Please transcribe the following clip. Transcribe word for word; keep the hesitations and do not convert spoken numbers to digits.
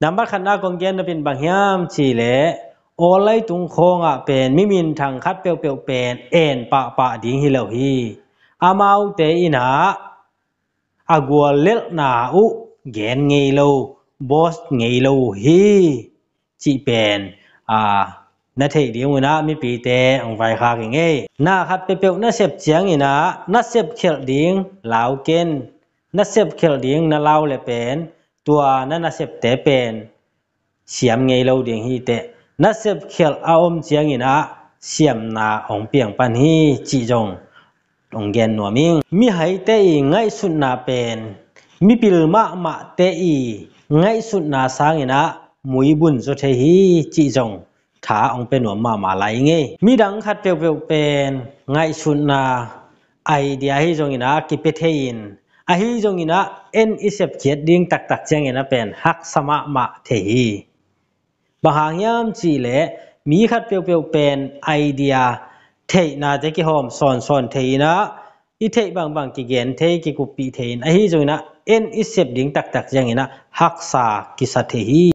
Nambat khatna kong gen nop in bang hiam cih leh, awl leitung khawngah pen mi minthang khat peuhpeuh pen en pahpah ding hi lo hi. Amaute in ah a guallelhna uh gen ngei lo, boast ngei lo uh hi, cih pen, aa, na theih ding un ah mipite hong vaikhak ing ei. Na khat peuhpeuh na sep ciangin ah na sepkhialh ding lau ken. Na sepkhialh ding na lau leh pen tua na nasepte pen siam ngei lo ding hi teh. Na sepkhialh a om ciangin ah siamna hong piang pan hi, cih zong hong gen nuam ing. Mihaite i ngaihsutna pen mipil mahmahte i ngaihsutna sangin ah muibun zaw thei hi, cih zong tha hong pia nuam mahmah lai ing ei. Midang khat peuhpeuh pen ngaihsutna, idea ahi zongin ah kipia thei in, ahi zongin ah en i sepkhiat ding taktak ciangin ah pen haksa mahmah thei hi. Bang hang hiam cih leh mi khat peuhpeuh pen idea, theihnate kihawm sawnsawn thei in ah, i theih bangbang kigen thei, kikuppih thei in, ahi zongin ah en i sep ding taktak ciangin ah haksa kisa thei hi.